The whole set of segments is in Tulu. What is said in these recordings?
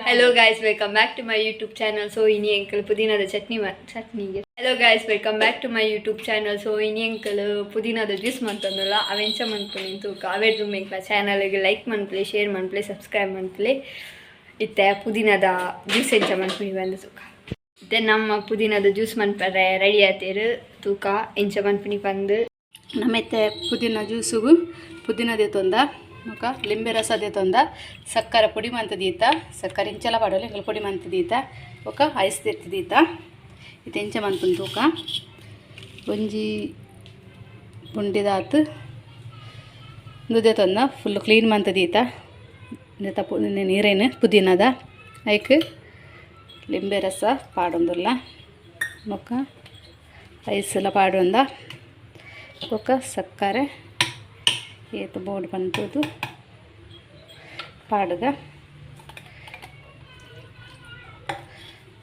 Hello guys, welcome back to my YouTube channel. So ಇನಿ ಎಂಕಲ್ ಪುದೀನದ chutney chutney. Hello guys, welcome back to my YouTube channel. So ಇನಿ ಎಂಕಲ್ ಪುದೀನದ ಜ್ಯೂಸ್ ಮಂತೊಂದುಲ್ಲ, ಅವೆಂಚ ಮನ್ಪುನಿ ತೂಕ. ಅವೆರ್ದು ಎಂಕ್ಲ ಚಾನಲ್ಗೆ ಲೈಕ್ ಮನ್ಪುಲೆ, ಶೇರ್ ಮನ್ಪುಲೆ, ಸಬ್ಸ್ಕ್ರೈಬ್ ಮನ್ಪುಲೆ. ಇತ್ತೆ ಪುದೀನದ ಜ್ಯೂಸ್ ಎಂಚ ಮನ್ಪುನಿ ಬಂದು ತೂಕ. ಇತ್ತೆ ನಮ್ಮ ಪುದೀನದ ಜ್ಯೂಸ್ ಮನ್ಪರೆ ರೆಡಿ ಆತೇರು, ತೂಕ ಎಂಚ ಮನ್ಪುನಿ ಪಂದು. ನಮ್ಮೆತ್ತೆ ಪುದೀನ ಜ್ಯೂಸುಗು ಪುದೀನ ದೇತೊಂದ, ಬೊಕ ಲಿಂಬೆ ರಸ ದೇತೊಂದ, ಸಕ್ಕರೆ ಪೊಡಿ ಮಂತ್ ದೀತ. ಸಕ್ಕರೆ ಇಂಚಲ ಪಾಡೊಲಿ, ಎಂಕುಲು ಪೊಡಿ ಮಂತ್ ದೀತ. ಬೊಕ ಐಸ್ ದೆತ್ತ್ ದೀತ. ಇತ್ತೆ ಎಂಚ ಮನ್ಪುನು ತೂಕ. ಒಂಜಿ ಪುಂಡಿದಾತ್ ಉಂದು ದೇತೊಂದ, ಫುಲ್ ಕ್ಲೀನ್ ಮಂತ್ ದೀತ. ಉಂದೆತ ನೀರೇನು ಪುದೀನದ ಐಕ್ ಲಿಂಬೆ ರಸ ಪಾಡೊಂದುಲ್ಲ, ಬೊಕ ಐಸ್ಲ ಪಾಡೊಂದ, ಬೊಕ ಸಕ್ಕರೆ ಏತ್ ಬೋಡು ಪಂತುದು ಪಾಡುಗ.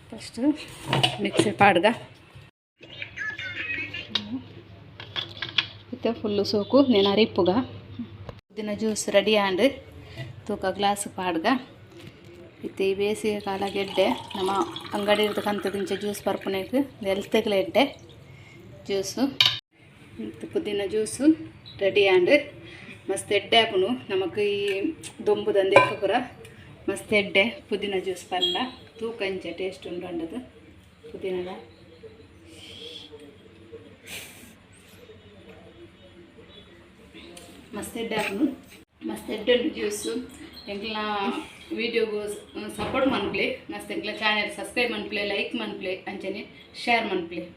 First mixie ಪಾಡುಗ. ಇತ್ತೆ ಫುಲ್ಲು ಸೋಕು నేను ಅರಿಪುಗ. ಪುದೀನ ಜ್ಯೂಸ್ ರೆಡಿ ಆಂಡ್, ತೂಕ ಗ್ಲಾಸ್ ಪಾಡ್ಗ. ಇತ್ತೆ ಈ ಬೇಸಿಗೆ ಕಾಲ ಗೆಡ್ಡೆ ನಮ್ಮ ಅಂಗಡಿ ಕಂತದಿಂಚ ಜ್ಯೂಸ್ ಪರ್ಪುನೆಗ್ ಹೆಲ್ತ್ಗ್ಲ ಎಡ್ಡೆ ಜ್ಯೂಸು. ಇತ್ತೆ ಪುದೀನ ಜ್ಯೂಸು ರೆಡಿ ಆಂಡ್. ಮಸ್ತ್ ಎಡ್ಡೆ ಆಪುಂಡು ನಮಕ್. ಈ ದೊಂಬುದಂದೆಕ್ ಪೂರ ಮಸ್ತ್ ಎಡ್ಡೆ ಪುದೀನ ಜ್ಯೂಸ್ ಪಂಡ. ತೂಕ ಇಂಚ ಟೇಸ್ಟ್ ಉಂಡು ಅಂಡದು ಪುದೀನದ. ಮಸ್ತ್ ಎಡ್ಡೆ ಆಪುಂಡು, ಮಸ್ತ್ ಎಡ್ಡೆ ಉಂಡು ಜ್ಯೂಸು. ಎಂಕ್ಲ ವೀಡಿಯೋಗು ಸಪೋರ್ಟ್ ಮನ್ಪುಲೆ ಮಸ್ತ್. ಎಂಕ್ಲ ಚಾನೆಲ್ ಸಬ್ಸ್ಕ್ರೈಬ್ ಮನ್ಪುಲೆ, ಲೈಕ್ ಮನ್ಪುಲೆ, ಅಂಚನೆ ಶೇರ್ ಮನ್ಪುಲೆ.